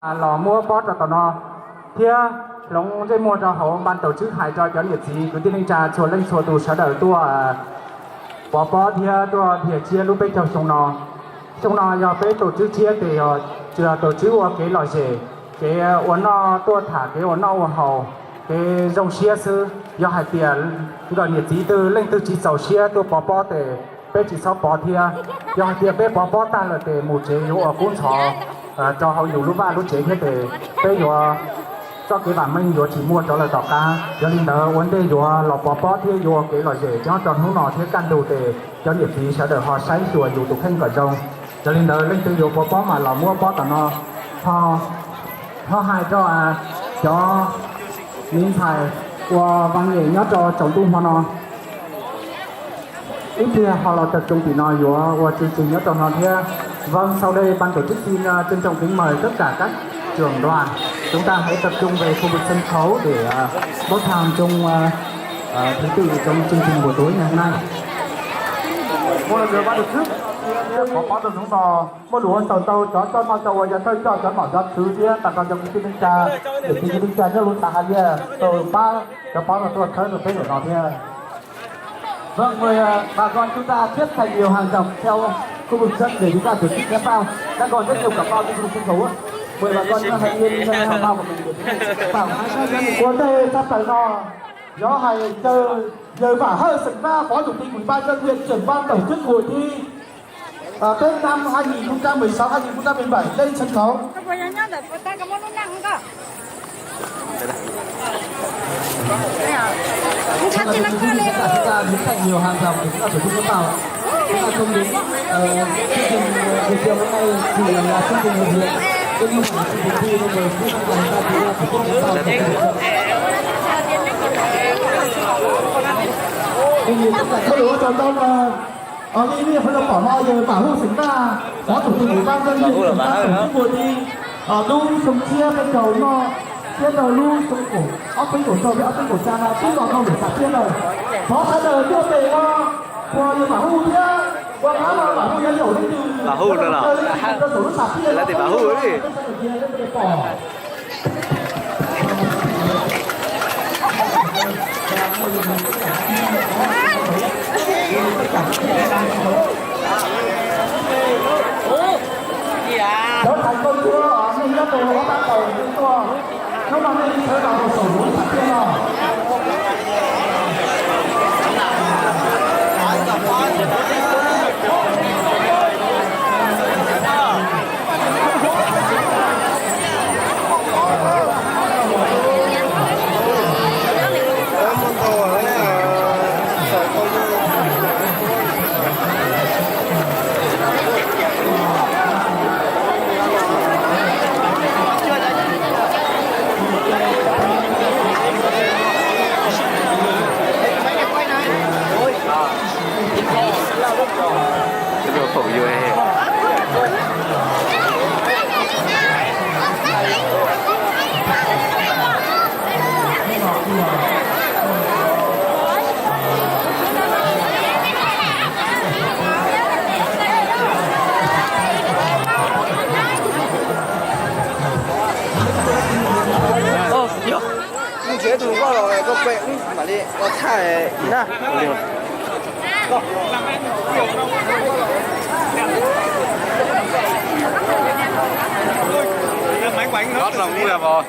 los muab pob rau tom no, thiab hloov ntsej muag rau hauv npaj tau tswb hais rau cov niam txiv kwv tij neej tsa txhua leej txhua tus sawv daws tuaj pov pob thiab tuaj dhia tsiab lub peb caug xyoo no. Xyoo no yog peb tus tswb tshiab tes yog tsis yog tus tswb ua kev lom zem, kev ua noj tuaj tham, kev ua noj ua haus, kev zoo siab xwb. Yog hais tias nkawm niam txiv twg leej twg tsis txaus siab tuaj pov pob tes peb tsis txhob pov thiab. Yog hais tias peb pov pob tag lawm tes mus tsev yuav ua kub ntxhov rau hauv yus lub vaj lub tsev thiab tes peb yuav txoj kev vam meej yuav tsis muaj rov lawm tom qab. Yog li ntawd ua ntej yuav los pov pob thiab yuav ua kev lom zem nyob rau hnub no thiab kaj ntug tes cov niam txiv sawv daws ho saib xyuas yus tus kheej kom zoo. Yog li ntawd leej twg yuav pov pob mas los muab pob tom no, ho hais rau cov me ntxhais uas vas nyem nyob rau tsaus ntuj hmo no ib pliag ho los tập trung tim no yuav ua chương trình nyob rau no thiab. Vâng, sau đây ban tổ chức xin trân trọng kính mời tất cả các trưởng đoàn chúng ta hãy tập trung về khu vực sân khấu để bốc thăm chung thứ tự trong chương trình buổi tối ngày hôm nay. Một lần nữa ban tổ chức xin pov pob rau hnub no, muaj lus ua tsaug ntau cov coj noj coj ua, yog thawj coj cov nom cov tswv thiab tag nrho cov kwv tij neej tsa, niam txiv kwv tij neej tsa nyob lub txha hais tias tau pab cov pob no tuaj khawb rau peb zaum no thiab. Vâng, mời bà con chúng ta xếp thành nhiều hàng dọc theo khu vực sân để chúng ta tổ chức ném bao. Các con rất nhiều cặp bao trên khu vực sân khấu á. Mời bà con chúng ta hãy lên hàng bao của mình để chúng ta ném bao. Ua ntej tshaj plaws no, yog hais chaw yawg Vam Hawj xeem Vaj, Phó Chủ tịch Ủy ban nhân dân huyện, trưởng ban tổ chức hội thi Tết năm hai nghìn không trăm mười sáu hai nghìn không trăm mười bảy lên sân khấu. Chúng ta đứng cạnh nhiều hàng rào để chúng ta tổ chức ném bao. Chúng ta không đến chương trình buổi chiều hôm nay chỉ là chương trình hội thiện. Tôi hy vọng là chương trình thi hôm nay chúng ta sẽ tổ chức ném bao. Tuy nhiên tất cả các lúa trồng đông mà Ờ, li li hais los pom no yawg Vam Hawj xeem Vaj, Phó Chủ tịch Ủy ban nhân dân huyện, trưởng ban tổ chức hội thi, lub xyoo tshiab peb caug no thiab rau lub xyoo kaum ob peb kaum rau thiab ob peb kaum xya no twb los rau lub sam thiaj lawm. Thov sawv daws tuaj pem no, ua yawg Vam Hawj thiab ua qab no Vam Hawj yuav yaum leej twg rau saum lub sam thiaj no, peb sawv daws cia pom. Cov thầy cô chưa, nên nhớ tôi có bắt đầu chúng tôi. Nếu mà nên nhớ đầu tôi sổ đúng thật tiên rồi. Tus nkauj los koj pe wb mam li ua thaij na. Có lòng cũng là bò.